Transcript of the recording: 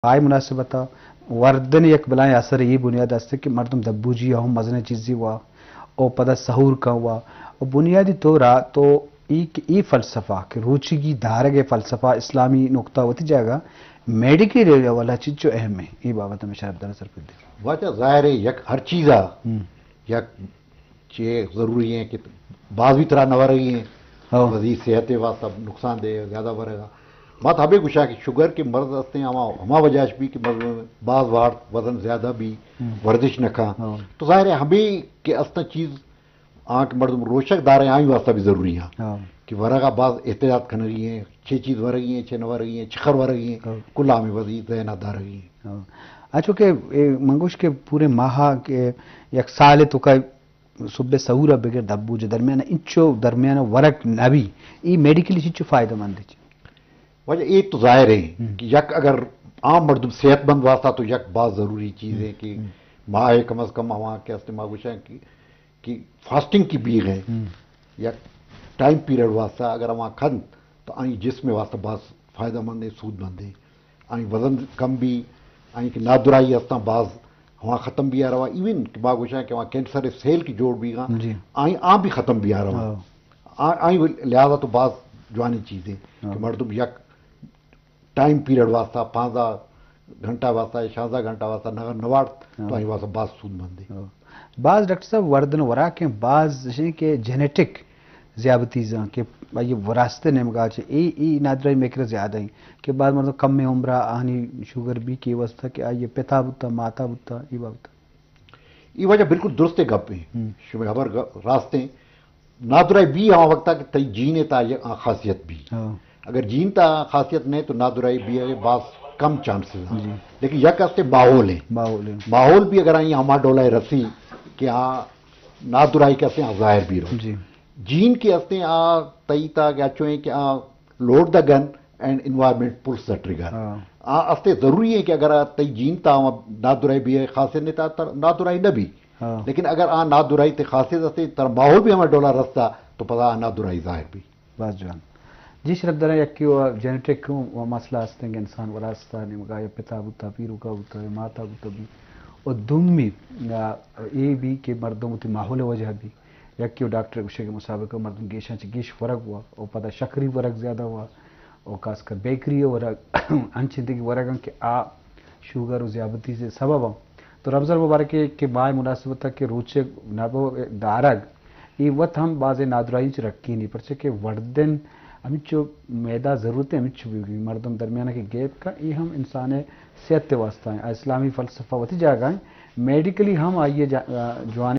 آئی مناسبت ءَ وردن یک بلاہیں اثر ای بنیاد است کہ مردم دبوجی ءَ ہم مزنیں چیزی وا او پدا سہور کن وا او بنیادی طور ءَ تو ای کہ ای فلسفہ کہ روچگی دارگ ءِ فلسفہ اسلامی نقطہ وتی جاگہ میڈیکل لیول ءَ چنچو اہم ہے، ای بابت ہمیں شرف دار سر پر دے۔ واجہ ظاہر ہے یک ہر چیز ءَ ہم۔ یک چے ضروری ہیں کہ باز بھی ترا نہ ورگی ہیں، ہاں۔ وزی صحت واسطہ نقصان دہ زیادہ ورگا۔ بات ہمیں گوشا کہ شوگر کے مرض ہستے ہیں، ہما، ہما وجہ اش بھی کہ مردم باز وارت وزن زیادہ بھی ہم۔ ورزش نہ کھا۔ ہاں۔ تو ظاہر ہے ہمیں کہ استا چیز آنکہ مردم روشک دارے آئی واسطہ بھی ضروری ہیں ہاں۔ کہ ورگا باز احتیاط کھنگی ہیں، چے چیز ورگی ہیں، چے نہ ورگی ہیں، چخر ورگی ہیں، ہاں۔ کل ہمیں وزی ذہن دارگی ہیں۔ ہاں۔ اچھو کہ اے منگوش کہ پورے ماہ کہ یک سال تو کا صبح سحور ءَ بگر دبوج درمیان انچو درمیان ورگ نبی، ای میڈیکلی چنچو فائدہ مند ہے؟ واجہ اے تو ظاہر ہے ہم۔ کہ یک اگر عام مردم صحت مند واسطہ تو یک باز ضروری چیز ہے کہ ہم۔ ماہ کم از کم ہما کہ است ما گوشاں کہ، کہ فاسٹنگ کی بیغ ہے ہم۔ یک ٹائم پیریڈ واسطہ اگر ہما کھنت تو آئی جسم واسطہ باز فائدہ مند ہے، سود مند ہے۔ آئی وزن کم بھی، آئی کہ نادرائی ہستاں باز ہوا ختم بھی آ رہا، ایون کہ ما گوشاں کہ وہاں کینسر سیل کی جوڑ بھی گا، جی۔ آئی آ بھی ختم بھی آ رہا۔ ہاں۔ آ-، آئی لہذا تو باز جوانی چیز ہے ہاں۔ کہ مردم یک ٹائم پیریڈ واسطہ، پانزدہ گھنٹہ واسطہ یا شانزدہ گھنٹہ واسطہ نگر نوارت تو ہاں۔ آئی واسطہ باز سود مند ہے۔ ہاں۔ باز ڈاکٹر صاحب وردن وراکیں باز شیں کہ جینیٹک زیابتیزاں کہ آئی وراثت نیمگا چہ اے، اے نادرائی میکر زیادہ ہیں کہ بعض مردم کم عمرہ آنی شوگر بھی کہ واسطہ کہ آئی پتا بوتا، ماتا بوتا، یہ بابت۔ یہ وجہ بالکل درست گپ ہیں۔ ہم۔ شما خبر گ-، راست ہیں۔ نادرائی بھی ہما وقتا کہ تئی جین تا یہ خاصیت بھی۔ ہاں۔ اگر جین تا خاصیت نہیں تو نادرائی بھی ہے باز کم چانسز ہیں۔ جی۔ لیکن یک ہستے ماحول ہیں۔ ماحول ہیں۔ ماحول بھی اگر آئی ہما ڈولا رسی کہ ہاں نادرائی کسے ہاں ظاہر بھی رو۔ جی۔ جین کے ہستے آ تئی تا کہ اچو ہیں کہ آ load the gun and environment pulls the trigger۔ ہاں۔ آ ہستے ضروری ہے کہ اگر آ تئی جین تا ہما نادرائی بھی ہے خاصیت نہیں تا تر-، نادرائی نہ بھی۔ ہاں۔ لیکن اگر آ نادرائی تے خاصیت ہستے تر ماحول بھی ہما ڈولا رستا تو پدا آ نادرائی ظاہر بھی۔ باز جوان۔ جی شرف دارا یکی و جینیٹک و مسئلہ ہستیں کہ انسان وراثت نیمگا یا پتا بوتا، پیروکا بوتا، یا ماتا بوتا بھی۔ و دومی، آ، اے بھی کہ مردم وتی ماحول وجہ بھی۔ یکی و ڈاکٹر گوشے کہ مسابقہ مردم گیشاں چہ گیش ورگ ہوا و پدا شکری ورگ زیادہ ہوا و خاص کر بیکری ورگ انچیں دگہ ورگاں کہ آ شوگر و ذیابیطس سبب ہم۔ تو رمضان مبارک کہ ماہ مناسبت کہ روچے نبو دارگ اے وت ہم بازیں نادراہی چہ رکینی، پرچہ کہ وردن ہمینچو میدہ ضرورت ہے، ہمینچو بھی مردم درمیان کہ گیپ کا، اے ہم انسان صحت واسطہ ہیں۔ اسلامی فلسفہ وتی جاگہ ہیں، میڈیکلی ہم آئیے جا-، جوان